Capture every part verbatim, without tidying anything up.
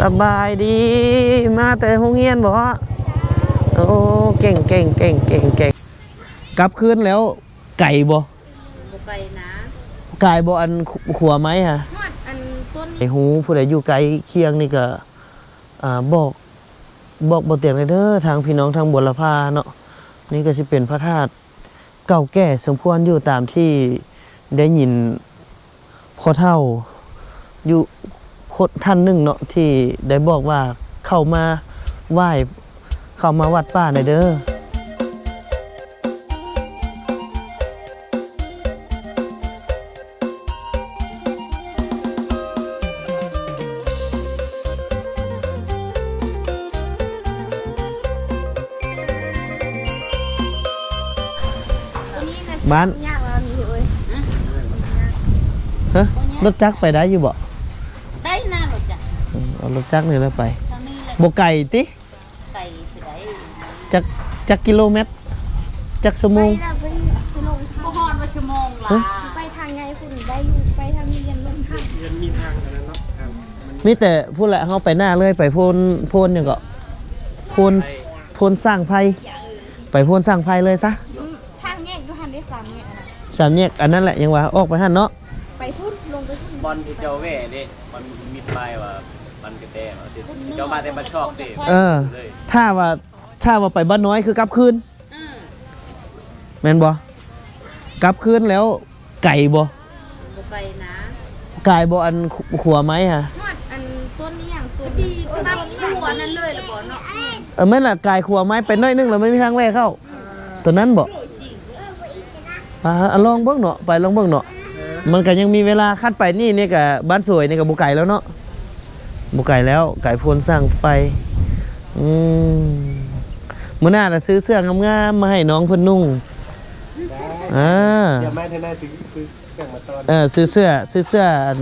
สบายดี มาแต่โรงเรียนบ่ โอ้ เก่ง เก่ง เก่ง เก่ง เก่ง กลับคืนแล้ว ไกลบ่ บ่ไกลนะ ไกลบ่ อันขัวไม้ฮะ ฮอดอันต้น ไอ้ฮู้ผู้ใดอยู่ใกล้เคียงนี่ก็ อ่า บอก บอกบ่เตียงเลยเด้อ ทางพี่น้องทางบัวละพาเนาะ นี่ก็สิเป็นพระธาตุเก่าแก่สมควรอยู่ ตามที่ได้ยินพ่อเฒ่าอยู่คนท่านหนึ่งเนาะ ที่ได้บอกว่าเข้ามาไหว้ เข้ามาวัดป่าหน่อยเด้อ บ้าน ยากแล้วนี่เอ้ย ฮะ รถจักรไปได้อยู่บ่ ได้นะรถจักร อืม เอารถจักรนี่แหละไป ทางนี้เลย บ่ไกลติ ไกลสิได้ จัก จักกิโลเมตร จักชั่วโมง ไปแล้วไปสิลงทาง บ่ฮอดว่าชั่วโมงละ ฮะ ไปทางไงคุณได้อยู่ ไปทางนี้ยันลงทาง มีแต่พู้นแหละ เฮาไปหน้าเลย ไปโพน โพนหยังก็ โพน โพนสร้างไพร ไปโพนสร้างไพรเลยซะ อืม ทางแยกอยู่หั่นเด้ สามแยกอันนั้น สามแยกอันนั้นแหละ ยังว่าออกไปหั่นเนาะ ไปพุ้น ลงไปพุ้น บ่อนที่เจ้าแว่เด้ มันมีป้ายว่าบ้านกระแตว่าที่เจ้ามาแต่บ้านชอกเด้ เออ เลย ถ้าว่า ถ้าว่าไปบ้านน้อยคือกลับคืน อืม แม่นบ่ กลับคืนแล้วไกลบ่ บ่ไกลนะ ไกลบ่ อันขัวไม้ฮะ ฮอดอันต้นนี้อย่างต้นที่ต้นนี้อย่างขัวนั่นเลยหรือบ่เนาะ เออ แม่นล่ะ ไกลขัวไม้ไปหน่อยนึงแล้วไม่มีทางแว่เข้า ตัวนั้นบ่ อ่า ลองเบิ่งเนาะ ไปลองเบิ่งเนาะ มันก็ยังมีเวลา คันไปนี่ นี่ก็บ้านสวยนี่ก็บ่ไกลแล้วเนาะ บ่ไกลแล้ว ไกลโพ้นสร้างไฟ อืม มื้อหน้าน่ะซื้อเสื้องามๆมาให้น้องเพิ่นนุ่ง ได้ อ่า เดี๋ยวมาเทื่อหน้าซื้อ ซื้อเครื่องมาต้อน เออ ซื้อเสื้อ ซื้อเสื้ออัน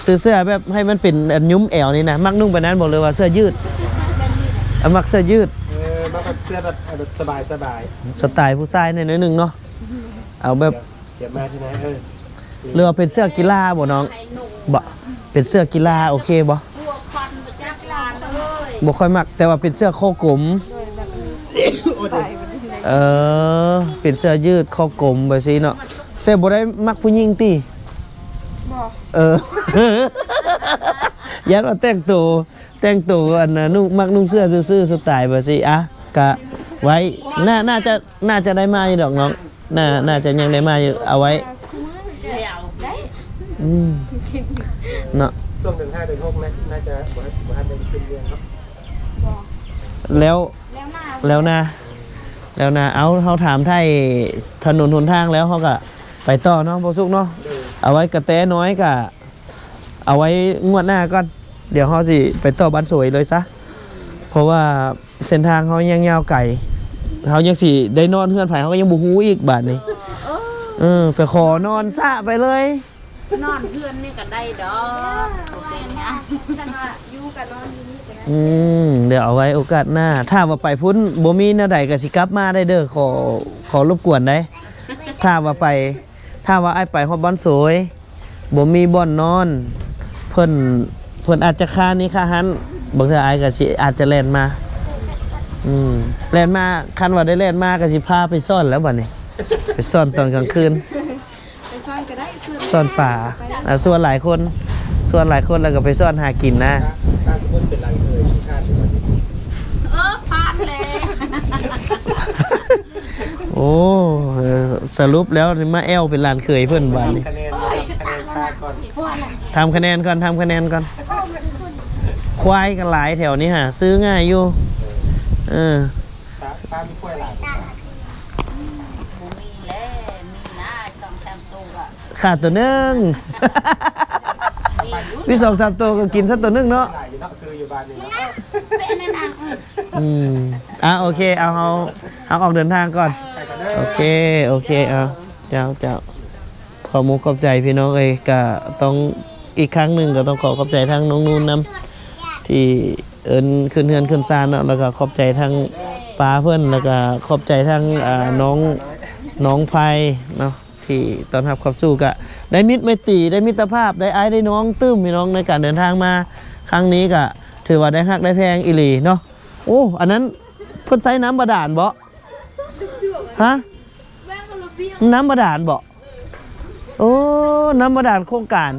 ซื้อเสื้อแบบให้มันเป็นอันยุ้มแอวนี่นะ มักนุ่งแบบนั้นบ่ หรือว่าเสื้อยืด อ่ะ มักเสื้อยืด เออ มาแบบเสื้อแบบ แบบสบายๆ สไตล์ผู้ชายหน่อยนึงเนาะ เอาแบบ เดี๋ยวมาเทื่อหน้า เออ หรือว่าเป็นเสื้อกีฬาบ่น้อง บ่ เป็นเสื้อกีฬาโอเคบ่ บ่ค่อยมัก แต่ว่าเป็นเสื้อคอกลม โอ้ย เออ เป็นเสื้อยืดคอกลมแบบนี้เนาะ แต่บ่ได้มักผู้หญิงติ บ่ เออ ย้านว่าแต่งตัว แต่งตัวอันน่ะ นุ่ง มักนุ่งเสื้อซื่อๆ สไตล์แบบนี้ อ่ะ กะไว้ น่า น่าจะ น่าจะได้มาอยู่ดอกน้อง น่า น่าจะยังได้มาอยู่ เอาไว้ อืม เนาะ ช่วงเดือนห้าเดือนหกนะ น่าจะบ่ทัน บ่ทันได้ขึ้นเรือนเนาะ แล้ว แล้วนา แล้วนา เอา เฮาถามไถ่ถนนหนทางแล้ว เฮาก็ไปต่อเนาะ บ่สุกเนาะ เออ เอาไว้กระแตน้อยกะ เอาไว้งวดหน้าก่อน เดี๋ยวเฮาสิไปต่อบ้านสวยเลยซะ เพราะว่าเส้นทางเฮายังยาวไกล เฮายังสิได้นอนเฮือนไผ เฮาก็ยังบ่ฮู้อีกบาดนี้ เออ เออ ไปขอนอนซะไปเลย นอนเฮือนนี่ก็ได้ดอก บ่เป็นหยัง คันว่าอยู่ก็นอนอยู่นี่ก็ได้ อืม เดี๋ยวเอาไว้โอกาสหน้า ถ้าว่าไปพุ้นบ่มีแนวใดก็สิกลับมาได้เด้อ ขอ ขอรบกวนได้ ถ้าว่าไป ถ้าว่าอ้ายไปฮอดบ้านสวย บ่มีบ่อนนอน เพิ่น เพิ่นอาจจะคานี่คาหั้น บางเทื่ออ้ายก็สิอาจจะแล่นมา อืม แล่นมา คันว่าได้แล่นมาก็สิพาไปซ่อนแล้วบัดนี้ ไปซ่อนตอนกลางคืน ไปซ่อนก็ได้ ซ่อน ซ่อนปลา ไป อ่า ซ่อนหลายคน ซ่อนหลายคนแล้วก็ไปซ่อนหากินนะ ถ้าสมมุติเป็นหลานเขยที่คาดอยู่บัดนี้ เออ ผ่านแล้ว โอ้ เออ สรุปแล้วนี่มาแอ่วเป็นหลานเขยเพิ่นบาดนี้ คะแนน คะแนนค่าก่อน ทำคะแนนก่อน ทำคะแนนก่อน ควายก็หลายแถวนี้ฮะ ซื้อง่ายอยู่ เออ ป้า ป้ามีควายหลายหรือเปล่า บ่มีแล้ว มีนะ สองสามตัวอะ ขาดตัวหนึ่ง มีอยู่ มีสองสามตัวก็กินซะตัวหนึ่งเนาะ หลายอยู่เนาะ ซื้ออยู่บ้านนี่เนาะ เป็นอันนั้น อืม อ่ะ โอเค เอา เอา เอาออกเดินทางก่อน ไปก่อนเด้อ โอเค โอเค เอา เจ้า เจ้า ขอบมุกขอบใจพี่น้องเอ้ย ก็ต้อง อีกครั้งหนึ่งก็ต้องขอขอบใจทั้งน้องนุ่นนำ ที่เอิ้นขึ้นเฮือนขึ้นซานเนาะ แล้วก็ขอบใจทั้งป้าเพิ่น แล้วก็ขอบใจทั้ง อ่า น้อง น้องไพเนาะ ที่ต้อนรับขับสู่ ก็ได้มิตรไมตรี ได้มิตรภาพ ได้อ้ายได้น้องตื้มพี่น้อง ในการเดินทางมาครั้งนี้ ก็ ถือว่าได้ฮักได้แพงอีหลีเนาะ โอ้ อันนั้นเพิ่นใช้น้ำบาดาลบ่ ฮะ น้ำบาดาลบ่ โอ้ น้ำบาดาลโครงการ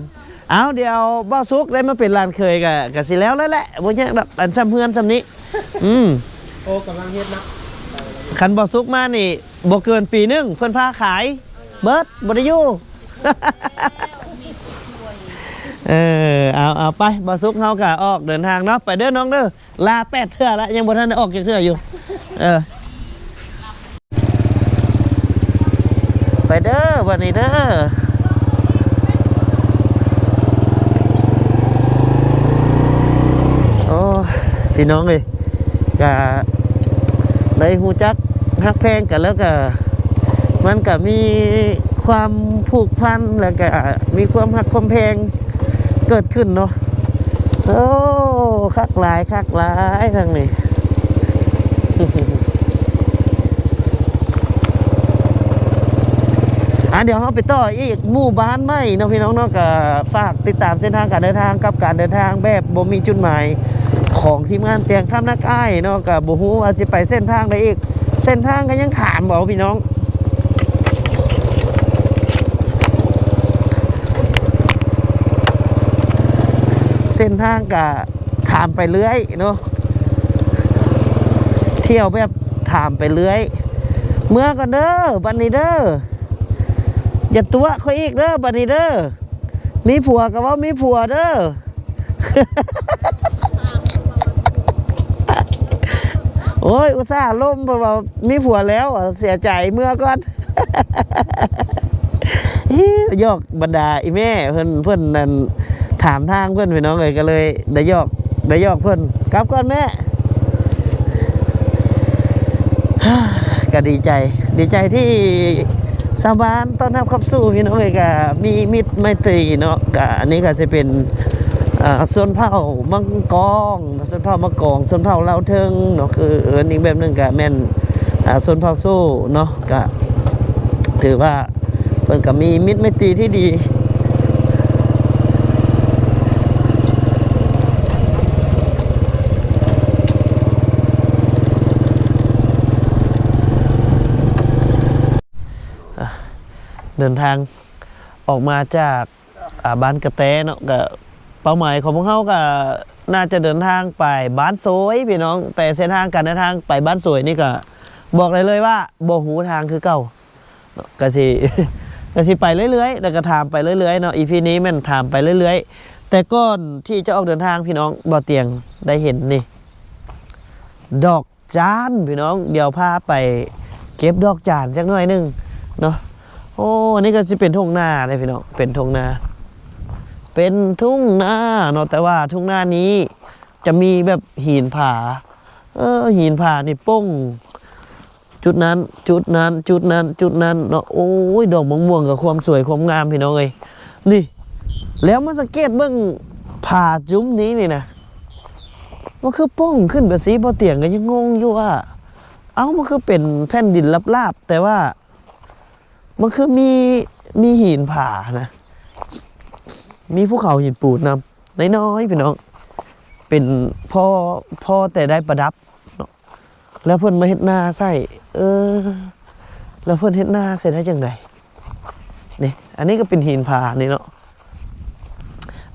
เอา เดี๋ยวบ่าวสุกได้มาเป็นหลานเขยกะ กะสิแล้วแล้วแหละ บ่ยากดอก อันซ่ำเฮือนซ่ำนี้ อืม โอ้ กำลังเฮ็ดนะ คันบ่าวสุกมานี่ บ่เกินปีหนึ่ง เพิ่นพาขาย เบิด บ่ได้อยู่ เออ เอา เอาไป บ่าวสุกเฮากะออกเดินทางเนาะ ไปเด้อน้องเด้อ ลาแปดเทื่อแล้ว ยังบ่ทันได้ออกจักเทื่ออยู่ เออ ไปเด้อ บัดนี้เด้อ โอ้ พี่น้องเอ้ย กะได้ฮู้จักฮักแพงกันแล้วกะ มันกะมีความผูกพัน แล้วกะมีความฮักความแพงเกิดขึ้นเนาะ โอ้ คักหลาย คักหลายทางนี้ อ่ะ เดี๋ยวเราไปต่ออีกหมู่บ้านใหม่เนาะพี่น้องเนาะ ก็ฝากติดตามเส้นทางการเดินทางกับการเดินทางแบบบ่มีจุดหมายของทีมงานเตียงข้ามนักอ้ายเนาะ ก็บ่ฮู้ว่าสิไปเส้นทางใดอีก เส้นทางก็ยังถามบ่พี่น้อง เส้นทางก็ถามไปเรื่อยเนาะ เที่ยวแบบถามไปเรื่อย เมือก่อนเด้อ บัดนี้เด้อ อย่าตั๋วข้อยอีกเด้อ บัดนี้เด้อ มีผัวก็เว้ามีผัวเด้อ โอ้ย อุตส่าห์ลม เพราะว่ามีผัวแล้วอะ เสียใจ เมือก่อน หยอกบรรดาอีแม่เพิ่น เพิ่นนั่นถามทางเพิ่น พี่น้องเอ้ย ก็เลยได้หยอก ได้หยอกเพิ่น กลับก่อนแม่ ก็ดีใจ ดีใจที่ชาวบ้านต้อนรับขับสู่ พี่น้องเอ้ย ก็มีมิตรไมตรีเนาะ ก็อันนี้ก็สิเป็น อ่า ชนเผ่ามังกอง ชนเผ่ามังกอง ชนเผ่าลาวเทิงเนาะ คือเอิ้นอีกแบบหนึ่งก็แม่น อ่า ชนเผ่าโซ่เนาะ ก็ถือว่าเพิ่นก็มีมิตรไมตรีที่ดี อ่ะ เดินทางออกมาจาก อ่า บ้านกระแตเนาะ ก็เป้าหมายของพวกเราก็น่าจะเดินทางไปบ้านโสยพี่น้อง แต่เส้นทางการเดินทางไปบ้านโสยนี่ก็บอกได้เลยว่าบ่ฮู้ทางคือเก่าเนาะ ก็สิ ก็สิไปเรื่อยๆ แล้วก็ถามไปเรื่อยๆเนาะ อีพีนี้แม่นถามไปเรื่อยๆ แต่ก่อนที่จะออกเดินทางพี่น้อง บ่าวเตียงได้เห็นนี่ ดอก จานพี่น้อง เดี๋ยวพาไปเก็บดอกจานจักหน่อยหนึ่งเนาะ โอ้ อันนี้ก็สิเป็นทุ่งนาเลยพี่น้อง เป็นทุ่งนา เป็นทุ่งนาเนาะ แต่ว่าทุ่งนานี้จะมีแบบหินผา เออ หินผานี่ป้ง จุดนั้น จุดนั้น จุดนั้น จุดนั้นเนาะ โอ้ย ดอกมะม่วงกับความสวยความงามพี่น้องเอ้ย นี่ แล้วมาสังเกตเบิ่งผาจุ้มนี้นี่นะ มันคือป้งขึ้นแบบนี้ บ่าวเตียงก็ยังงงอยู่ว่า เอ้า มันคือเป็นแผ่นดินราบๆ แต่ว่า มันคือมี มีหินผานะ มีภูเขาหินปูนนำ น้อยๆ พี่น้อง เป็นพอ พอแต่ได้ประดับเนาะ แล้วเพิ่นมาเฮ็ดนาใส่ เออ แล้วเพิ่นเฮ็ดนาใส่ได้จั่งใด นี่ อันนี้ก็เป็นหินผานี่เนาะ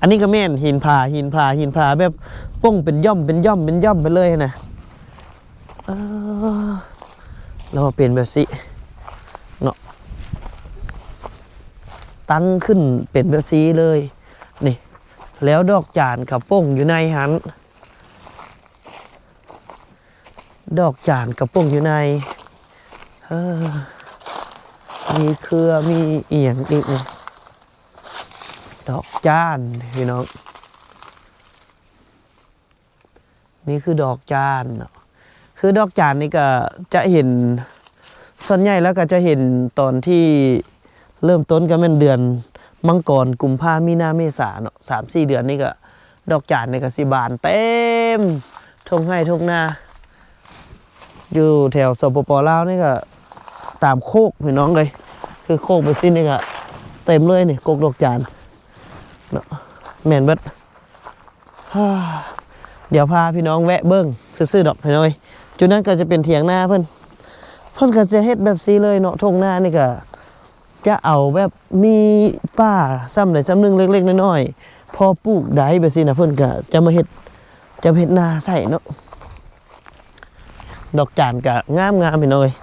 อันนี้ก็แม่นหินผา หินผา หินผาแบบป้งเป็นหย่อม เป็นหย่อม เป็นหย่อมไปเลยนะ เออ แล้วเป็นแบบสิเนาะ ตั้งขึ้นเป็นแบบสิเลย นี่ แล้วดอกจานกับป้งอยู่ในหั้น ดอกจานกับป้งอยู่ใน เออ มีเครือ มีเอียงอีกนี่ ดอกจานพี่น้อง นี่คือดอกจานเนาะ คือดอกจานนี่ก็จะเห็น ส่วนใหญ่แล้วก็จะเห็นตอนที่เริ่มต้นก็แม่นเดือนมังกร กุมภา มีนา เมษาเนาะ สามสี่เดือนนี่ก็ ดอกจานนี่ก็สิบานเต็มท่งไฮ่ท่งนา อยู่แถว สปป ลาว นี่ก็ตามโคกพี่น้องเอ้ย คือโคกไปสิ้นนี่ก็เต็มเลยนี่ กกดอกจานเนาะ แม่นเบิด ฮ่า เดี๋ยวพาพี่น้องแวะเบิ่งซื่อๆดอกพี่น้องเอ้ย จุดนั้นก็จะเป็นเถียงนาเพิ่น เพิ่นก็จะเฮ็ดแบบซี่เลยเนาะ ท่งนานี่ก็จะเอาแบบมีป่าซ่ำใดซ่ำหนึ่งเล็กๆน้อยๆ พอปลูกได้แบบซี่นะ เพิ่นก็จะมาเฮ็ด จะมาเฮ็ดนาใส่เนาะ ดอกจานก็งามๆพี่น้องเอ้ย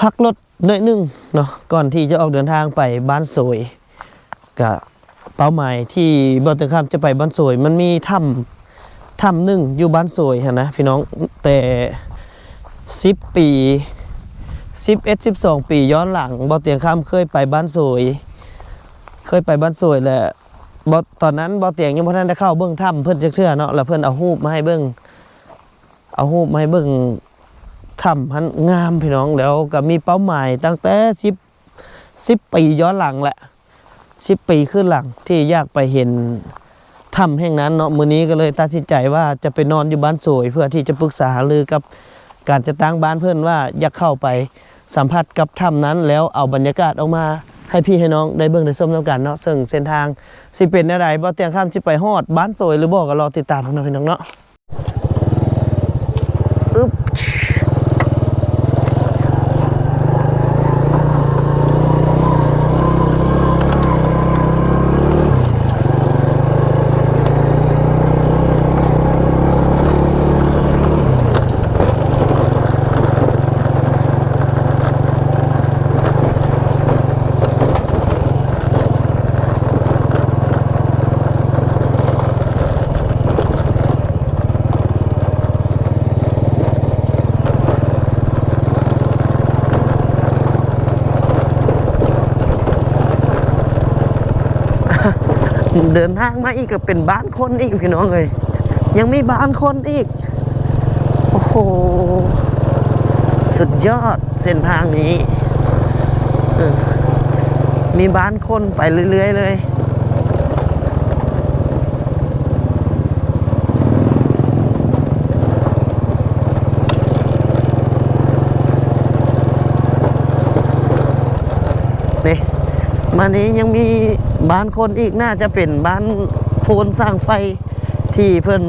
พักรถหน่อยหนึ่งเนาะ ก่อนที่จะออกเดินทางไปบ้านโสย ก็เป้าหมายที่บ่าวเตียงคำจะไปบ้านโสย มันมีถ้ำ ถ้ำหนึ่งอยู่บ้านโสยหั้นนะพี่น้อง แต่สิบปี สิบเอ็ด สิบสองปีย้อนหลัง บ่าวเตียงคำเคยไปบ้านโสย เคยไปบ้านโสยแหละ บ่ ตอนนั้นบ่าวเตียงยังบ่ทันได้เข้าเบิ่งถ้ำเพิ่นจักเทื่อเนาะ แล้วเพิ่นเอารูปมาให้เบิ่ง เอารูปมาให้เบิ่ง ถ้ำหั้นงามพี่น้อง แล้วก็มีเป้าหมายตั้งแต่สิบ สิบปีย้อนหลังแหละ สิบปีขึ้นหลังที่อยากไปเห็นถ้ำแห่งนั้นเนาะ มื้อนี้ก็เลยตัดสินใจว่าจะไปนอนอยู่บ้านโสย เพื่อที่จะปรึกษาหารือกับการจัดตั้งบ้านเพิ่นว่าอยากเข้าไปสัมผัสกับถ้ำนั้น แล้วเอาบรรยากาศออกมาให้พี่ให้น้องได้เบิ่งได้ชมนำกันเนาะ ซึ่งเส้นทางสิเป็นแนวใด บ่าวเตียงคำสิไปฮอดบ้านโสยหรือบ่ก็รอติดตามเนาะพี่น้องเนาะ อึ๊บ เดินทางมาอีกก็เป็นบ้านคนอีกพี่น้องเอ้ย ยังมีบ้านคนอีก โอ้โห สุดยอดเส้นทางนี้ เออ มีบ้านคนไปเรื่อยๆเลย นี่ มานี้ยังมีบ้านคนอีก น่าจะเป็นบ้านโพนสร้างไฟ ที่เพิ่น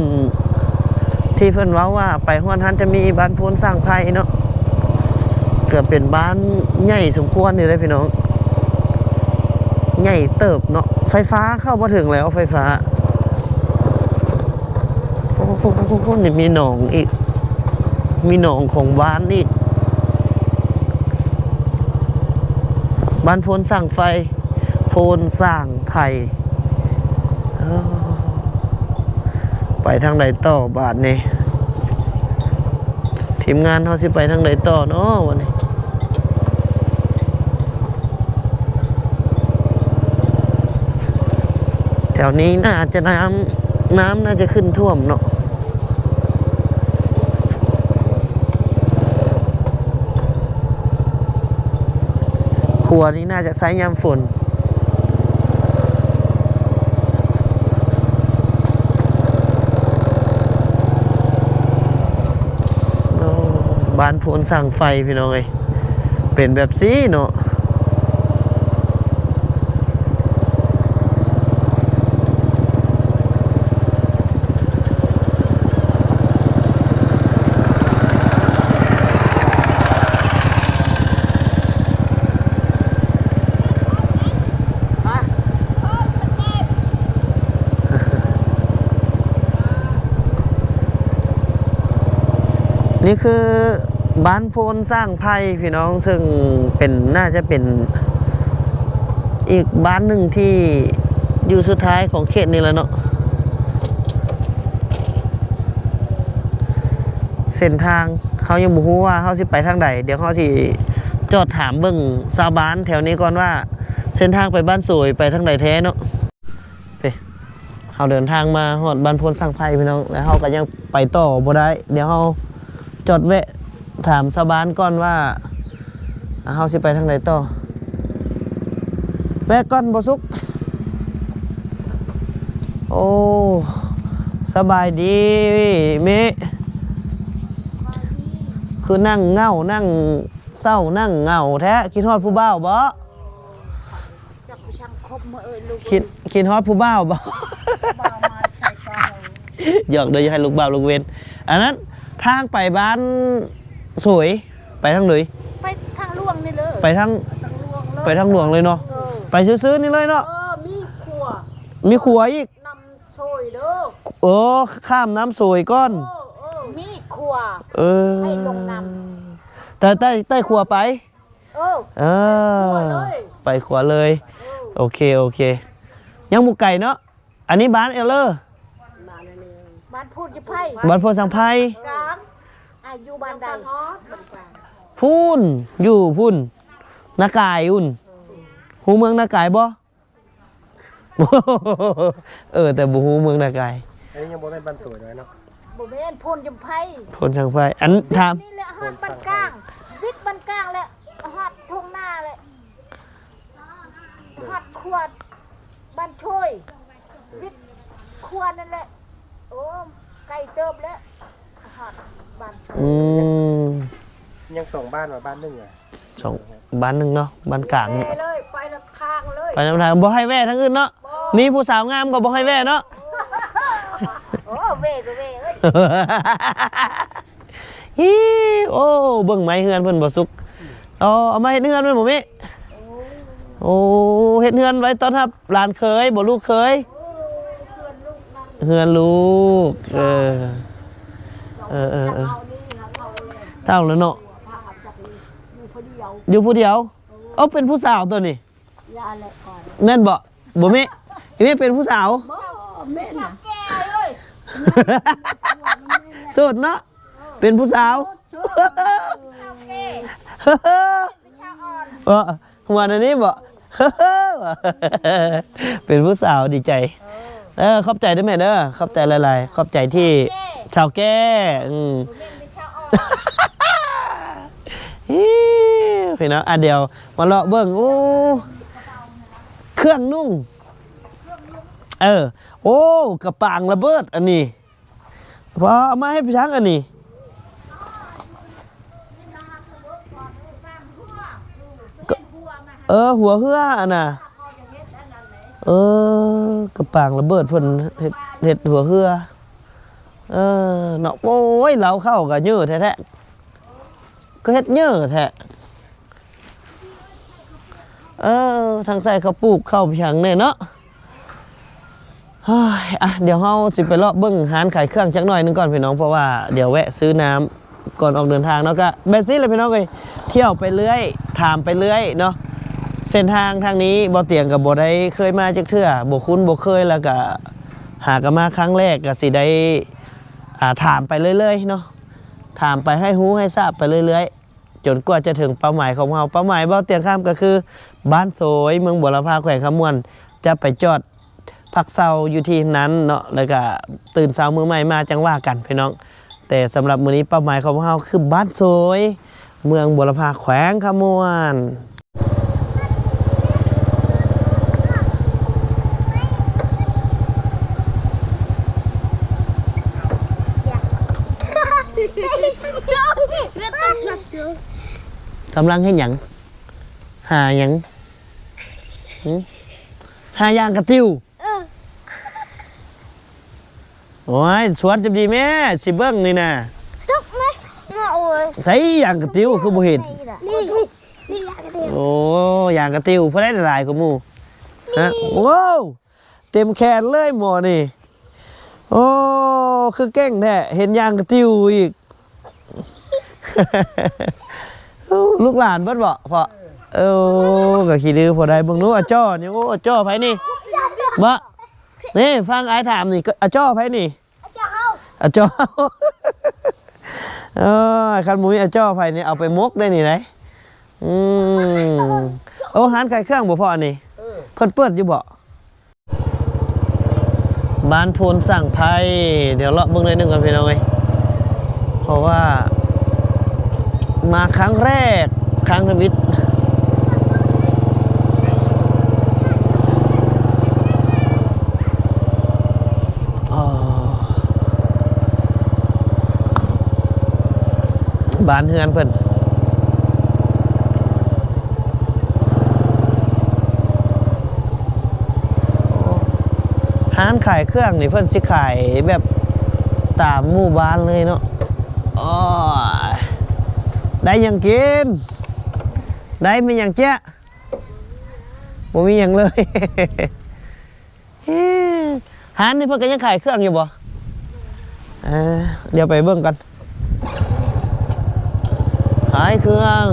ที่เพิ่นเว้าว่าไปฮอดหั้นจะมีบ้านโพนสร้างไฟเนาะ ก็เป็นบ้านใหญ่สมควรอยู่เด้พี่น้อง ใหญ่เติบเนาะ ไฟฟ้าเข้ามาถึงแล้ว ไฟฟ้า โอ้โห นี่มีหนองอีก มีหนองของบ้านอีก บ้านโพนสร้างไฟ โพนสร้างไฟ เอ้อ ไปทางใดต่อบาดนี้ ทีมงานเฮาสิไปทางใดต่อเนาะวันนี้ แถวนี้น่าจะน้ำ น้ำน่าจะขึ้นท่วมเนาะ ขัวนี้น่าจะใช้ยามฝน โอ้ บ้านโพนสร้างไฟพี่น้องเอ้ย เป็นแบบซี่เนาะ นี่คือบ้านโพนสร้างไฟพี่น้อง ซึ่งเป็น น่าจะเป็นอีกบ้านหนึ่งที่อยู่สุดท้ายของเขตนี้แล้วเนาะ เส้นทางเฮายังบ่ฮู้ว่าเฮาสิไปทางใด เดี๋ยวเฮาสิจอดถามเบิ่งชาวบ้านแถวนี้ก่อนว่า เส้นทางไปบ้านโสยไปทางใดแท้เนาะ เฮ้ย เฮาเดินทางมาฮอดบ้านโพนสร้างไฟพี่น้อง แล้วเฮาก็ยังไปต่อบ่ได้ เดี๋ยวเฮาจอดแวะถามชาวบ้านก่อนว่า เฮาสิไปทางใดต่อ แวะก่อนบ่สุก โอ้ สบายดีเมะ คือนั่งเหงา นั่งเศร้า นั่งเหงาแท้ คิดฮอดผู้บ่าวบ่ จักไปช่างคบมาเอ่ยลูก คิด คิดฮอดผู้บ่าวบ่ บ่าวมาใส่กอง หยอกเด้อ อย่าให้ลูกบาปลูกเวร อันนั้นทางไปบ้านสวย ไปทางไหน ไปทางหลวงนี่เลย ไปทาง ทางหลวงเลย ไปทางหลวงเลยเนาะ เออ ไปซื่อๆนี่เลยเนาะ เออ มีขัว มีขัวอีก น้ำโซยเด้อ โอ้ ข้ามน้ำโซยก่อน เออ เออ มีขัว เออ ให้ลงน้ำ แต่ใต้ ใต้ขัวไป เออ เออ ขัวเลย ไปขัวเลย เออ โอเค โอเค ยังบ่ไกลเนาะ อันนี้บ้านเอเลอร์ บ้านพูดอยู่ไผ บ้านโพนสังไพร กลาง อ่ะ อยู่บ้านใด พู้น อยู่พู้น นากายอุ่น ฮู้เมืองนากายบ่ เออ แต่บ่ฮู้เมืองนากาย อันนี้ยังบ่แม่นบ้านสวยน้อยเนาะ บ่แม่น โพนสังไพร โพนสังไพร อันถาม นี่แหละฮอดบ้านกลาง วิดบ้านกลางแหละ ฮอดทุ่งนาแหละ ฮอดขัวบ้านโชย วิดขัวนั่นแหละ โอ้ ไกลเติบแล้ว ฮอดบ้านโชย อืม ยังสองบ้านว่าบ้านหนึ่งอ่ะ สอง บ้านหนึ่งเนาะ บ้านกลาง ไปเลย ไปละข้างเลย ไปนำทาง บ่ให้แวะทางอื่นเนาะ บ่ มีผู้สาวงามก็บ่ให้แวะเนาะ โอ้ แวะก็แวะเอ้ย ฮิ โอ้ เบิ่งไม้เฮือนเพิ่นบ่สุก เอา เอามาเฮ็ดเฮือนแม่นบ่แม่ โอ้ เฮ็ดเฮือนไว้ต้อนรับหลานเขยบ่ ลูกเขย เฮือนลูก เออ เออ เออ เออ เฒ่าแล้วเนาะ อยู่ผู้เดียว เอ้า เป็นผู้สาวตัวนี้ แม่นบ่ บ่แม่ อีแม่เป็นผู้สาว บ่แม่น โสดเนาะ เป็นผู้สาว เออ หัวอันนี้บ่ เป็นผู้สาวดีใจ เออ ขอบใจเด้อแม่เด้อ ขอบใจหลายๆ ขอบใจที่เฒ่าแก่ อืม ฮิ พี่น้อง อ่ะ เดี๋ยวมาเลาะเบิ่ง โอ้ เครื่องนุ่ง เออ โอ้ กะป๋างระเบิดอันนี้ พอเอามาให้พี่ช้างอันนี้ ก็ เออ หัวเฮืออันน่ะ เออ กะป๋างระเบิดเพิ่นเฮ็ด เฮ็ดหัวเฮือ เออ เนาะ โอ้ย ลาวเข้าก็เยอะแท้ๆ ก็เฮ็ดเยอะแท้ เออ ทางใส่เขาปลูกข้าวเพียงเนี่ยเนาะ เฮ้ย อ่ะ เดี๋ยวเฮาสิไปเลาะเบิ่งร้านขายเครื่องจักหน่อยหนึ่งก่อนพี่น้อง เพราะว่าเดี๋ยวแวะซื้อน้ำก่อนออกเดินทางเนาะ ก็แบบนี้แหละพี่น้องเอ้ย เที่ยวไปเรื่อย ถามไปเรื่อยเนาะ เส้นทางทางนี้บ่เตียงก็บ่ได้เคยมาจักเทื่อ บ่คุ้นบ่เคย แล้วก็หาก็มาครั้งแรก ก็สิได้ อ่า ถามไปเรื่อยๆเนาะ ถามไปให้ฮู้ให้ทราบไปเรื่อยๆ จนกว่าจะถึงเป้าหมายของเรา เป้าหมายบ่าวเตียงคำก็คือบ้านโสย เมืองบัวลำพา แขวงคำม่วน จะไปจอดพักเซาอยู่ที่นั้นเนาะ แล้วก็ตื่นเช้ามื้อใหม่มาจั่งว่ากันพี่น้อง แต่สำหรับมื้อนี้เป้าหมายของเราคือบ้านโสย เมืองบัวลำพา แขวงคำม่วน กำลังเฮ็ดหยัง หาหยัง หึ หายางกะติว เออ โอ้ย สวนจับดีแม่ สิเบิ่งนี่นะ ตกไหม เงาะเว้ย ใส่ยางกะติวคือบ่เห็น นี่ นี่ นี่ยางกะติว โอ้ ยางกะติว ผู้ใดหลายกว่าหมู่ ฮะ นี่ โอ้ เต็มแขนเลยหมอนี่ โอ้ คือเก่งแท้ เห็นยางกะติวอีก ลูกหลานเบิดบ่พ่อ เออ ก็ขี้ดื้อพอได้ เบิ่งดู อ่ะจ้อนี่ โอ้ อ่ะจ้อไผนี่ บ่ นี่ ฟังอ้ายถามนี่ ก็ อ่ะจ้อไผนี่ อ่ะจ้อ เออ คันบ่มี อ่ะจ้อไผนี่ เอาไปหมกได้นี่ได๋ อืม โอ้ ร้านขายเครื่องบ่พ่ออันนี้ เออ เพิ่นเปิดอยู่บ่ บ้านโพนสังไพร เดี๋ยวเลาะเบิ่งหน่อยหนึ่งก่อนพี่น้องเอ้ย เพราะว่า มาครั้งแรก ครั้งทวิต อ๋อ บ้านเฮือนเพิ่น ร้านขายเครื่องนี่เพิ่นสิขายแบบ ตามหมู่บ้านเลยเนาะ โอ้ย ได้หยังกิน ได้มีหยังเจ๊ยะ บ่มีหยังเลย ฮ้านนี่เพิ่นก็ยังขายเครื่องอยู่บ่ เออ เดี๋ยวไปเบิ่งกัน ขายเครื่อง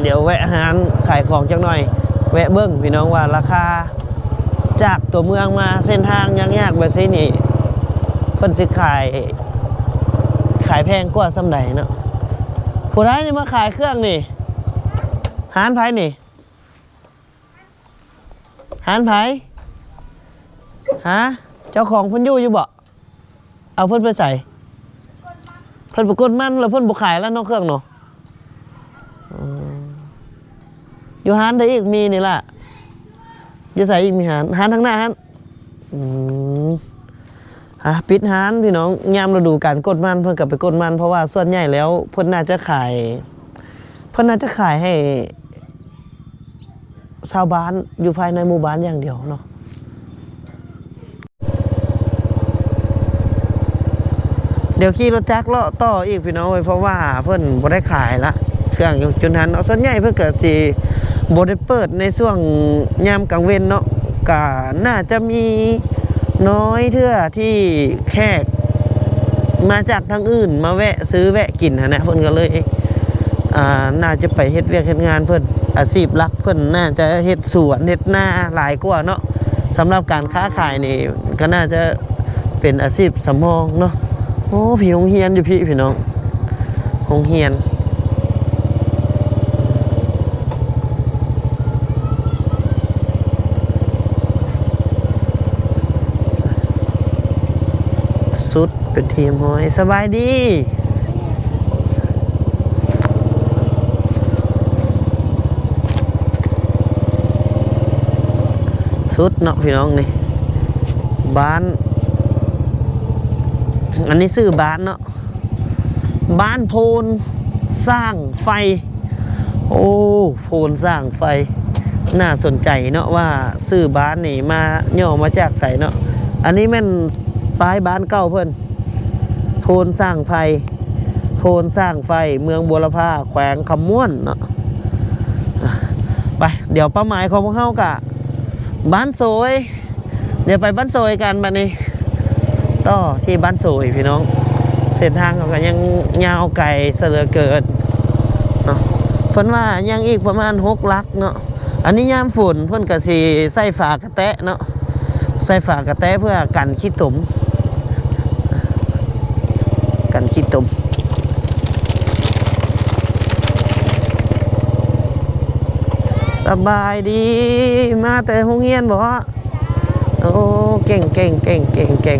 เดี๋ยวแวะฮ้านขายของจักหน่อย แวะเบิ่งพี่น้องว่าราคา จากตัวเมืองมาเส้นทางยากๆแบบนี้นี่ เพิ่นสิขาย ขายแพงกว่าส่ำใดเนาะ ผู้ใดนี่มาขายเครื่องนี่ ฮ้านไผนี่ ฮ้านไผ ฮะ เจ้าของเพิ่นอยู่อยู่บ่ เอาเพิ่นไปใส เพิ่นไปกดมันแล้วเพิ่นบ่ขายแล้วเนาะเครื่องเนาะ อืม อยู่ฮ้านใดอีกมีนี่ล่ะ อยู่ไสอีกมีฮ้าน ฮ้านทางหน้าฮ้าน อืม ฮะ ปิดฮ้านพี่น้อง ยามฤดูกาลกดมันเพิ่นก็ไปกดมัน เพราะว่าส่วนใหญ่แล้วเพิ่นน่าจะขาย เพิ่นน่าจะขายให้ชาวบ้านอยู่ภายในหมู่บ้านอย่างเดียวเนาะ เดี๋ยวขี่รถจักรเลาะต่ออีกพี่น้องเอ้ย เพราะว่าเพิ่นบ่ได้ขายละ เครื่องอยู่จุดนั้นเนาะ ส่วนใหญ่เพิ่นก็สิบ่ได้เปิดในช่วงยามกลางเว็นเนาะ ก็น่าจะมีน้อยเทื่อที่แขกมาจากทางอื่นมาแวะซื้อแวะกินหั้นนะ เพิ่นก็เลย อ่า น่าจะไปเฮ็ดเวียกเฮ็ดงานเพิ่น อาชีพหลักเพิ่นน่าจะเฮ็ดสวนเฮ็ดนาหลายกว่าเนาะ สำหรับการค้าขายนี่ก็น่าจะเป็นอาชีพสำรองเนาะ โอ้ พี่ โรงเรียนอยู่พี่ พี่น้อง โรงเรียน สุดเป็นทีมฮ้อย สบายดี สุดเนาะพี่น้องนี่ บ้าน อันนี้ชื่อบ้านเนาะ บ้านโพนสร้างไฟ โอ้ โพนสร้างไฟ น่าสนใจเนาะว่าชื่อบ้านนี่มาย่อมาจากไสเนาะ อันนี้แม่นป้ายบ้านเก่าเพิ่น โพนสร้างไฟ โพนสร้างไฟ เมืองบัวละพา แขวงคำม่วนเนาะ อ่ะ ไป เดี๋ยวเป้าหมายของพวกเฮากะ บ้านโสย เดี๋ยวไปบ้านโสยกันบัดนี้ ต่อที่บ้านโสยพี่น้อง เส้นทางเขาก็ยังยาวไกลซะเหลือเกินเนาะ เพิ่นว่ายังอีกประมาณหกหลักเนาะ อันนี้ยามฝนเพิ่นก็สิใส่ฝากระแตะเนาะ ใส่ฝากระแตะเพื่อกันขี้ตม กันขี้ตม สบายดี มาแต่โรงเรียนบ่ โอ้ เก่ง เก่ง เก่ง เก่ง เก่ง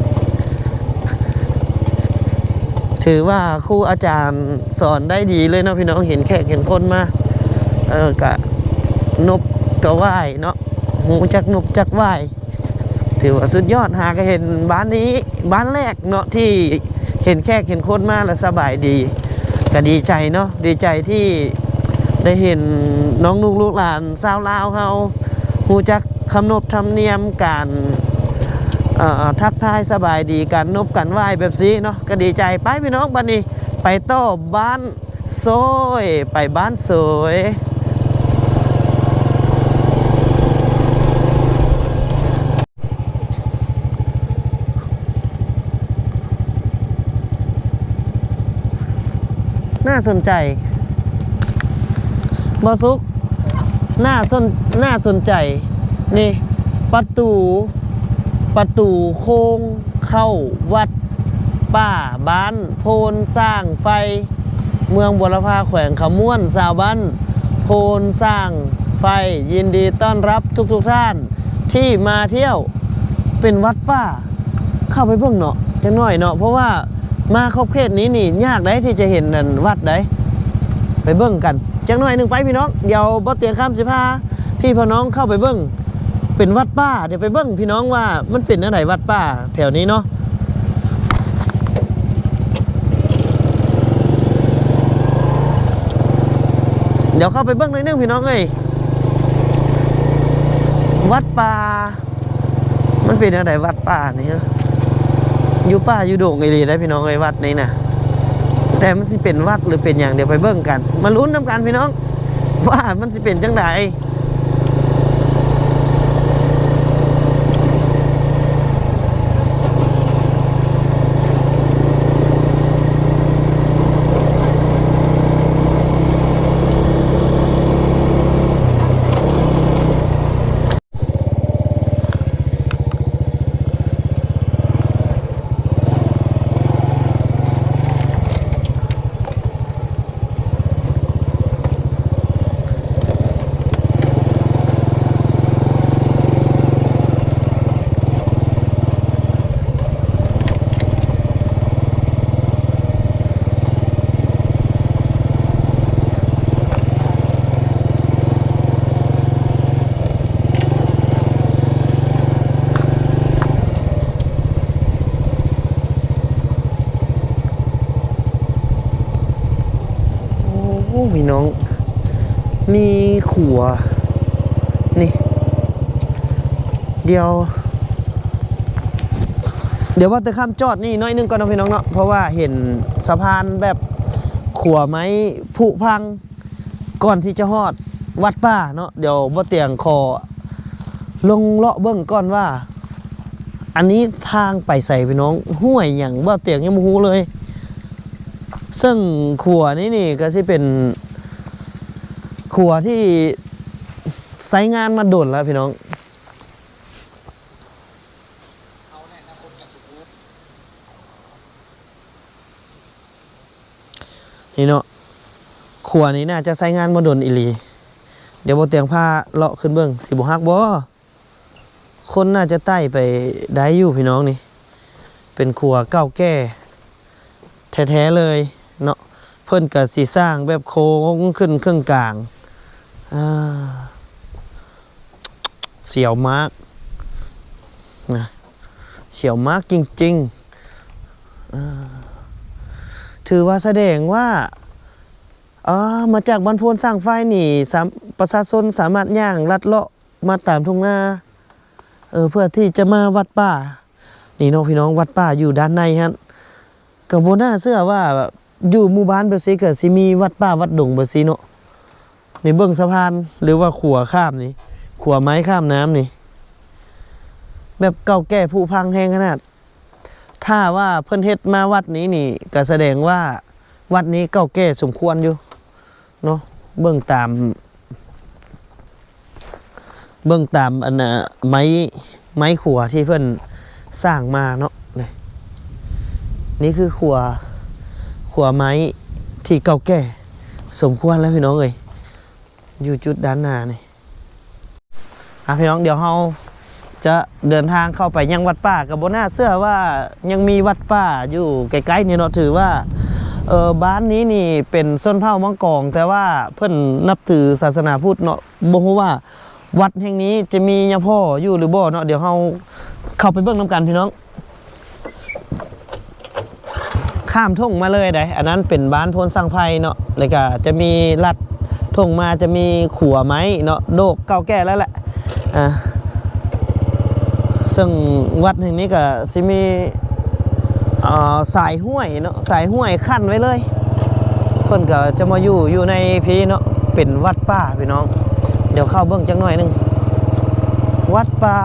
ถือว่าครูอาจารย์สอนได้ดีเลยเนาะพี่น้อง เห็นแขกเห็นคนมา เออ กะนบกะไหว้เนาะ ฮู้จักนบจักไหว้ ถือว่าสุดยอด หาก็เห็นบ้านนี้ บ้านแรกเนาะที่เห็นแขกเห็นคนมาแล้วสบายดี ก็ดีใจเนาะ ดีใจที่ได้เห็นน้องๆ ลูกหลานชาวลาวเฮา ฮู้จักขนบธรรมเนียมการ เอ่อ ทักทายสบายดี การนบกันไหว้แบบนี้เนาะ ก็ดีใจ ไปพี่น้อง บัดนี้ไปต่อบ้านโสย ไปบ้านโสย น่าสนใจ บ่สุก น่าสน น่าสนใจ นี่ ประตู ประตูโค้งเข้าวัดป่าบ้านโพนสร้างไฟ เมืองบัวละพา แขวงคำม่วน ชาวบ้านโพนสร้างไฟ ยินดีต้อนรับทุกๆท่านที่มาเที่ยว เป็นวัดป่า เข้าไปเบิ่งเนาะ จักหน่อยเนาะ เพราะว่ามาขอบเขตนี้นี่ยากได้ที่จะเห็นนั่นวัดได้ ไปเบิ่งกัน จักหน่อยหนึ่งไปพี่น้อง เดี๋ยวบ่เตียงคำสิพาพี่พาน้องเข้าไปเบิ่ง เป็นวัดป่า เดี๋ยวไปเบิ่งพี่น้องว่ามันเป็นแนวใดวัดป่าแถวนี้เนาะ เดี๋ยวเข้าไปเบิ่งหน่อยหนึ่งพี่น้องเอ้ย วัดป่า มันเป็นแนวใดวัดป่านี่ฮะ อยู่ป่าอยู่ดงอีหลีได้พี่น้องเอ้ย วัดนี้นะ แต่มันสิเป็นวัดหรือเป็นหยัง เดี๋ยวไปเบิ่งกัน มาลุ้นนำกันพี่น้อง ว่ามันสิเป็นจังใด โอ้พี่น้อง มีขัว นี่ เดี๋ยว เดี๋ยวว่าแต่ข้ามจอดนี่น้อยหนึงก่อนเนาะพี่น้องเนาะ เพราะว่าเห็นสะพานแบบขัวไม้ผุพัง ก่อนที่จะฮอดวัดป่าเนาะ เดี๋ยวบ่เตียงขอลงเลาะเบิ่งก่อนว่า อันนี้ทางไปไสพี่น้อง ห้วยหยังบ่เตียงยังบ่ฮู้เลย ซึ่งขัวนี้นี่ก็สิเป็นขัวที่ใช้งานมาโดนแล้วพี่น้อง นี่เนาะ ขัวนี้น่าจะใช้งานมาโดนอีหลี เดี๋ยวบ่เตียงพาเลาะขึ้นเบิ่ง สิบ่ฮักบ่ คนน่าจะไต่ไปได้อยู่พี่น้องนี่ เป็นขัวเก่าแก่แท้ๆเลยเนาะ เพิ่นก็สิสร้างแบบโค้งขึ้นครึ่งกลาง อ่า เสียวมากนะ เสียวมากจริงๆ อ่า ถือว่าแสดงว่า อ่า มาจากบ้านโพนสร้างไฟนี่ สาม- ประชาชนสามารถย่างลัดเลาะมาตามทุ่งนา เออ เพื่อที่จะมาวัดป่า นี่เนาะพี่น้อง วัดป่าอยู่ด้านในฮั้น ก็บ่น่าเชื่อว่าอยู่หมู่บ้านแบบนี้ก็สิมีวัดป่าวัดดงแบบนี้เนาะ นี่เบิ่งสะพานหรือว่าขัวข้ามนี่ ขัวไม้ข้ามน้ำนี่ แบบเก่าแก่ผุพังแฮงขนาด ถ้าว่าเพิ่นเฮ็ดมาวัดนี้นี่ ก็แสดงว่าวัดนี้เก่าแก่สมควรอยู่เนาะ เบิ่งตาม เบิ่งตามอันน่ะ ไม้ ไม้ขัวที่เพิ่นสร้างมาเนาะ นี่ นี่คือขัว ขัวไม้ที่เก่าแก่สมควรแล้วพี่น้องเอ้ย อยู่จุดด้านหน้านี่ อ่ะพี่น้อง เดี๋ยวเราจะเดินทางเข้าไปยังวัดป่า ก็บ่น่าเชื่อว่ายังมีวัดป่าอยู่ใกล้ๆนี่เนาะ ถือว่า เอ่อ บ้านนี้นี่เป็นชนเผ่ามังกร แต่ว่าเพิ่นนับถือศาสนาพุทธเนาะ บ่ฮู้ว่าวัดแห่งนี้จะมีหยังพออยู่หรือบ่เนาะ เดี๋ยวเราเข้าไปเบิ่งนำกันพี่น้อง ข้ามทุ่งมาเลยได อันนั้นเป็นบ้านโพนสร้างไฟเนาะ แล้วก็จะมีลัดทุ่งมา จะมีขัวไม้เนาะ โดกเก่าแก่แล้วแหละ อ่า ซึ่งวัดแห่งนี้ก็สิมี อ่า สายห้วยเนาะ สายห้วยขั้นไว้เลย เพิ่นก็จะมาอยู่ อยู่ในพีเนาะ เป็นวัดป่าพี่น้อง เดี๋ยวเข้าเบิ่งจักหน่อยหนึ่ง วัดป่า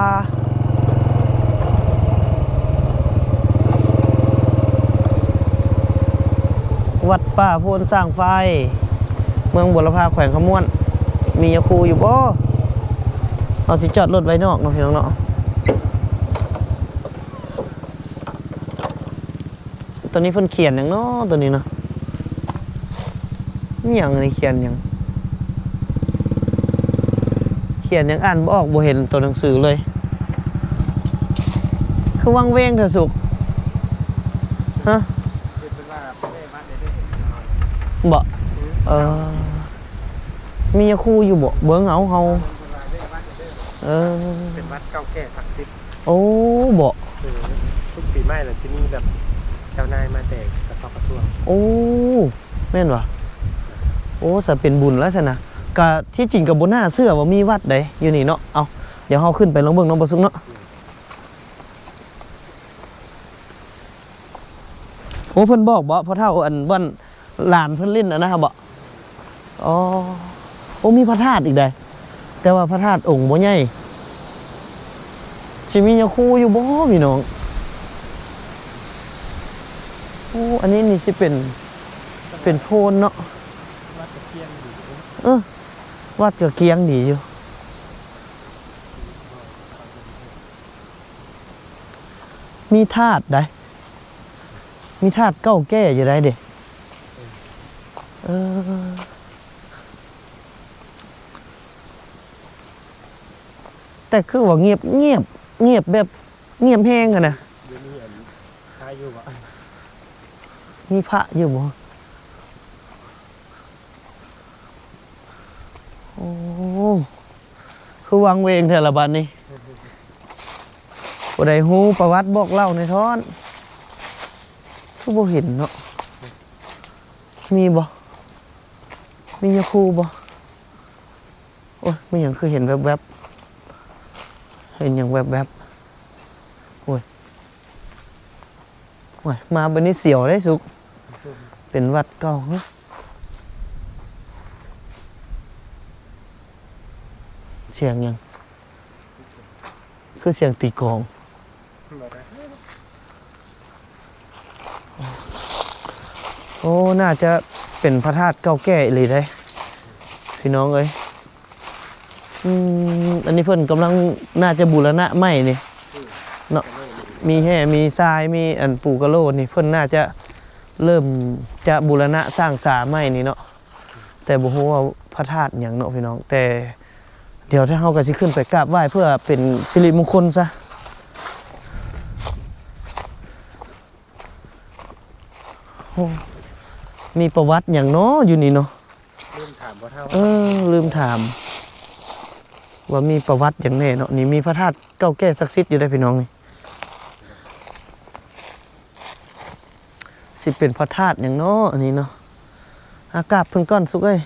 วัดป่าโพนสร้างไฟ เมืองบุรพา แขวงคำม่วน มียาคูอยู่บ่ เอาสิจอดรถไว้นอกเนาะพี่น้องเนาะ ตัวนี้เพิ่นเขียนหยังเนาะ ตัวนี้เนาะ อิหยังอันนี้ เขียนหยัง เขียนหยัง อ่านบ่ออก บ่เห็นตัวหนังสือเลย คือวังเวงเถอะสุก ฮะ บ่ เออ มียาคูอยู่บ่ เบิ่งเอาเฮา เออ เป็นวัดเก่าแก่ศักดิ์สิทธิ์ โอ้ บ่ คือทุกปีใหม่น่ะสิมีแบบเจ้านายมาแต่กระทรวงกระทรวง โอ้ แม่นวะ โอ้ สะเป็นบุญแล้วซั่นนะ กะที่จริงก็บ่น่าเชื่อว่ามีวัดใดอยู่นี่เนาะ เอา เดี๋ยวเฮาขึ้นไปลองเบิ่งเนาะ บ่สุกเนาะ อืม อ้ เพิ่นบอกบ่ พ่อเฒ่า อันบ่อนหลานเพิ่นเล่นอันนั้นบ่ อ๋อ โอ้ มีพระธาตุอีกได๋ แต่ว่าพระธาตุองค์บ่ใหญ่ สิมียาคูอยู่บ่พี่น้อง โอ้ อันนี้นี่สิเป็น เป็นโพนเนาะ วัดกะเกียงดี เออ วัดกะเกียงดีอยู่ มีธาตุได๋ มีธาตุเก่าแก่อยู่ได๋เด้ เออ แต่คือว่าเงียบ เงียบ เงียบแบบ เงียบแฮงหั้นนะ เดี๋ยวนี้อัน พระอยู่บ่ มีพระอยู่บ่ โอ้ คือวังเวงแท้ละบัดนี้ ผู้ใดฮู้ประวัติบอกเล่าแหน่ท้อน คือบ่เห็นเนาะ มีบ่ มียาคูบ่ โอ้ย มีหยังคือเห็นแวบๆ เห็นหยังแวบๆ โอ้ย โอ้ย มาบัดนี้เสียวเด้สุก เป็นหวัดเก่า ฮะ เสียงหยัง คือเสียงตีกลอง โอ้ น่าจะเป็นพระธาตุเก่าแก่อีหลีเด้ พี่น้องเอ้ย อืม อันนี้เพิ่นกำลังน่าจะบูรณะใหม่นี่ เนาะ มีแฮ่ มีทราย มีอันปูกะโหลกนี่ เพิ่นน่าจะเริ่มจะบูรณะสร้างศาใหม่นี่เนาะ แต่บ่ฮู้ว่าพระธาตุหยังเนาะพี่น้อง แต่เดี๋ยวถ้าเฮาก็สิขึ้นไปกราบไหว้เพื่อเป็นสิริมงคลซะ โอ้ มีประวัติหยังเนาะอยู่นี่เนาะ ลืมถามพ่อเฒ่า เออ ลืมถาม ว่ามีประวัติหยังแหน่เนาะ นี่มีพระธาตุเก่าแก่ศักดิ์สิทธิ์อยู่เด้อพี่น้องนี่ สิเป็นพระธาตุหยังเนาะอันนี้เนาะ อ่ะ กราบเพิ่นก่อนสุกเอ้ย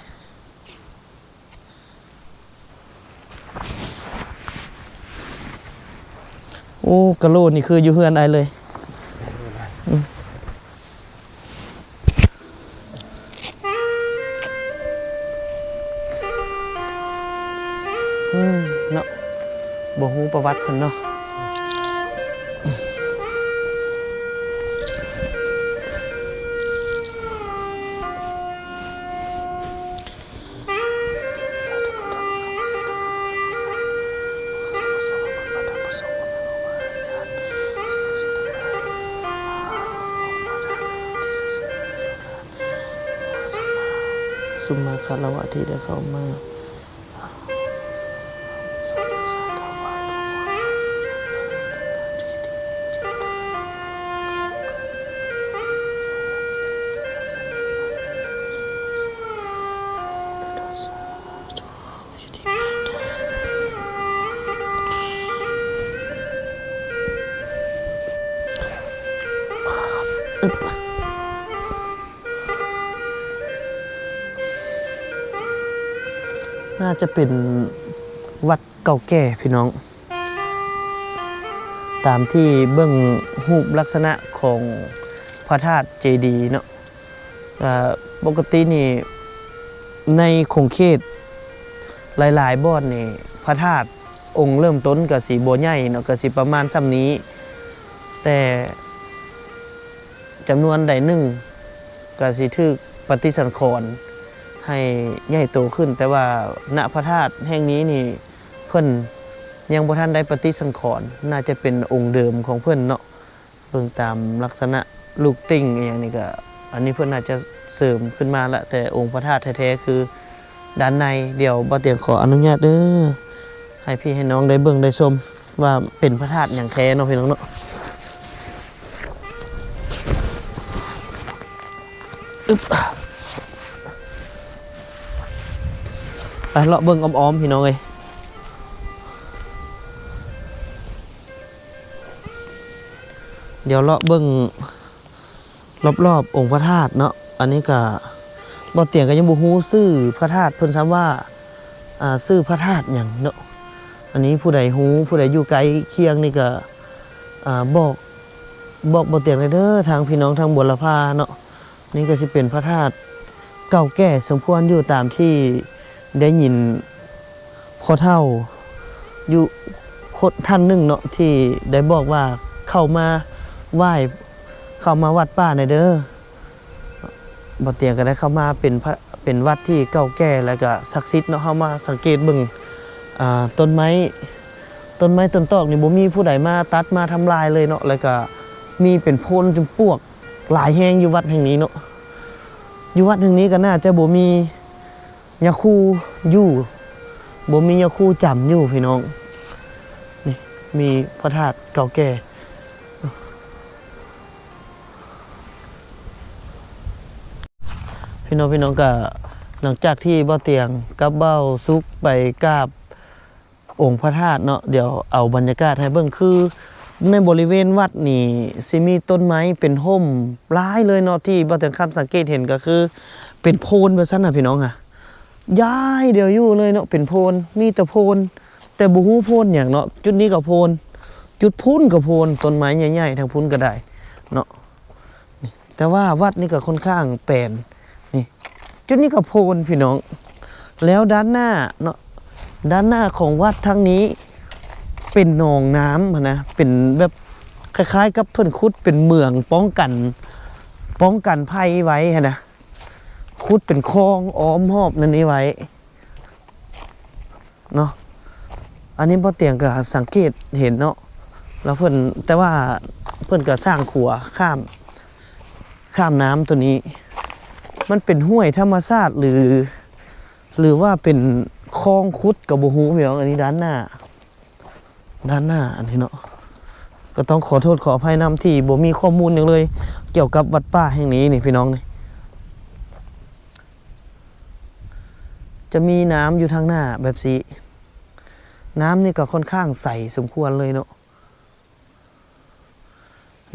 โอ้ กะโหลกนี่คืออยู่เฮือนอ้ายเลย อืม อืม เนาะ บ่ฮู้ประวัติเพิ่นเนาะ สุมาคารวะที่ได้เข้ามา น่าจะเป็นวัดเก่าแก่พี่น้อง ตามที่เบิ่งรูปลักษณะของพระธาตุเจดีย์เนาะ อ่า ปกตินี่ในขงเขตหลายๆ บ่อนนี่พระธาตุองค์เริ่มต้นก็สิบ่ใหญ่เนาะ ก็สิประมาณส่ำนี้ แต่ จำนวนใดหนึ่งก็สิถูกปฏิสังขรณ์ให้ใหญ่โตขึ้น แต่ว่าณพระธาตุแห่งนี้นี่เพิ่นยังบ่ทันได้ปฏิสังขรณ์ น่าจะเป็นองค์เดิมของเพิ่นเนาะ เบิ่งตามลักษณะลูกติ่งอหย่างนี้ก็ อันนี้เพิ่นน่าจะเสริมขึ้นมาละ แต่องค์พระธาตุแท้ๆ คือด้านใน เดี๋ยวบ่าวเตียงขออนุญาตเด้อ ให้พี่ให้น้องได้เบิ่งได้ชม ว่าเป็นพระธาตุหยังแท้เนาะพี่น้องเนาะ อึ๊บ ไปเลาะเบิ่งอ้อมๆ พี่น้องเอ้ย เดี๋ยวเลาะเบิ่งรอบๆ องค์พระธาตุเนาะ อันนี้ก็บ่าวเตียงก็ยังบ่ฮู้ชื่อพระธาตุเพิ่นซ้ำว่า อ่า ชื่อพระธาตุหยังเนาะ อันนี้ผู้ใดฮู้ ผู้ใดอยู่ใกล้เคียงนี่ก็ อ่า บอก บอกบ่เตียงเลยเด้อ ทางพี่น้องทางบัวละพาเนาะ นี่ก็สิเป็นพระธาตุเก่าแก่สมควรอยู่ ตามที่ได้ยินพ่อเฒ่าอยู่คนท่านหนึ่งเนาะ ที่ได้บอกว่าเข้ามาไหว้ เข้ามาวัดป่าในเด้อ บ่เตียงก็ได้เข้ามาเป็นพระ เป็นวัดที่เก่าแก่แล้วก็ศักดิ์สิทธิ์เนาะ เฮามาสังเกตเบิ่ง อ่า ต้นไม้ ต้นไม้ต้นตอกนี่บ่มีผู้ใดมาตัดมาทำลายเลยเนาะ แล้วก็มีเป็นโพนจำปวกหลายแฮงอยู่วัดแห่งนี้เนาะ อยู่วัดแห่งนี้ก็น่าจะบ่มียาคูอยู่ บ่มียาคูจำอยู่พี่น้อง นี่มีพระธาตุเก่าแก่ พี่น้อง พี่น้องก็ หลังจากที่บ่เตียงกับบ่าวสุกไปกราบองค์พระธาตุเนาะ เดี๋ยวเอาบรรยากาศให้เบิ่ง คือในบริเวณวัดนี่สิมีต้นไม้เป็นฮ่มหลายเลยเนาะ ที่บ่าวเตียงคำสังเกตเห็นก็คือเป็นโพนแบบซั่นน่ะพี่น้องอะ ย้ายเดียวอยู่เลยเนาะ เป็นโพน มีแต่โพน แต่บ่ฮู้โพนหยังเนาะ จุดนี้ก็โพน จุดพุ้นก็โพน ต้นไม้ใหญ่ๆ ทางพุ้นก็ได้เนาะ แต่ว่าวัดนี่ก็ค่อนข้างแปลน นี่ จุดนี้ก็โพนพี่น้อง แล้วด้านหน้าเนาะ ด้านหน้าของวัดทางนี้ เป็นหนองน้ำหั้นนะ เป็นแบบคล้ายๆกับเพิ่นขุดเป็นเหมืองป้องกัน ป้องกันภัยไว้หั้นนะ ขุดเป็นคลองอ้อมรอบนั่นนี่ไว้เนาะ อันนี้บ่เตียงก็สังเกตเห็นเนาะ แล้วเพิ่น แต่ว่าเพิ่นก็สร้างขัวข้าม ข้ามน้ำตัวนี้ มันเป็นห้วยธรรมชาติหรือ หรือว่าเป็นคลองขุดก็บ่ฮู้พี่น้อง อันนี้ด้านหน้า ด้านหน้าอันนี้เนาะ ก็ต้องขอโทษขออภัยนำที่บ่มีข้อมูลหยังเลย เกี่ยวกับวัดป่าแห่งนี้นี่พี่น้องนี่ จะมีน้ำอยู่ทางหน้าแบบนี้ น้ำนี่ก็ค่อนข้างใสสมควรเลยเนาะ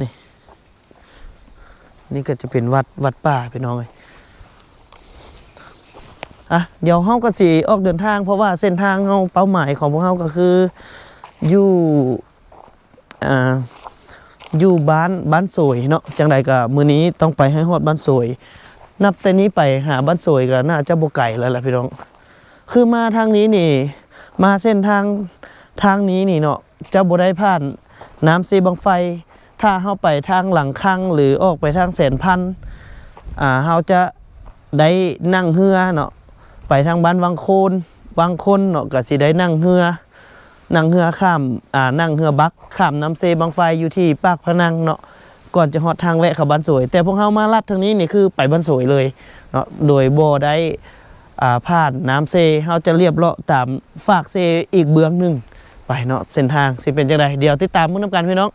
นี่ นี่ก็จะเป็นวัด วัดป่าพี่น้องเอ้ย อ่ะ เดี๋ยวเฮาก็สิออกเดินทาง เพราะว่าเส้นทางเฮา เป้าหมายของพวกเฮาก็คืออยู่ อ่า อยู่บ้าน บ้านโสยเนาะ จังใดก็มื้อนี้ต้องไปให้ฮอดบ้านโสย นับแต่นี้ไปหาบ้านโสยก็น่าจะบ่ไกลแล้วล่ะพี่น้อง คือมาทางนี้นี่ มาเส้นทาง ทางนี้นี่เนาะ จะบ่ได้ผ่านน้ำเซบั้งไฟ ถ้าเฮาไปทางหลังคังหรือออกไปทางแสนพัน อ่า เฮาจะได้นั่งเฮือเนาะ ไปทางบ้านวังโคน วังคนเนาะ ก็สิได้นั่งเฮือ นั่งเฮือข้าม อ่า นั่งเฮือบักข้ามน้ำเซบั้งไฟอยู่ที่ปากพนังเนาะ ก่อนจะฮอดทางแวะเข้าบ้านโสย แต่พวกเฮามาลัดทางนี้นี่คือไปบ้านโสยเลยเนาะ โดยบ่ได้ อ่า ผ่านน้ำเซ เฮาจะเลียบเลาะตามฟากเซอีกเบื้องหนึ่งไปเนาะ เส้นทางสิเป็นจังใด เดี๋ยวติดตามเบิ่งนำกันพี่น้อง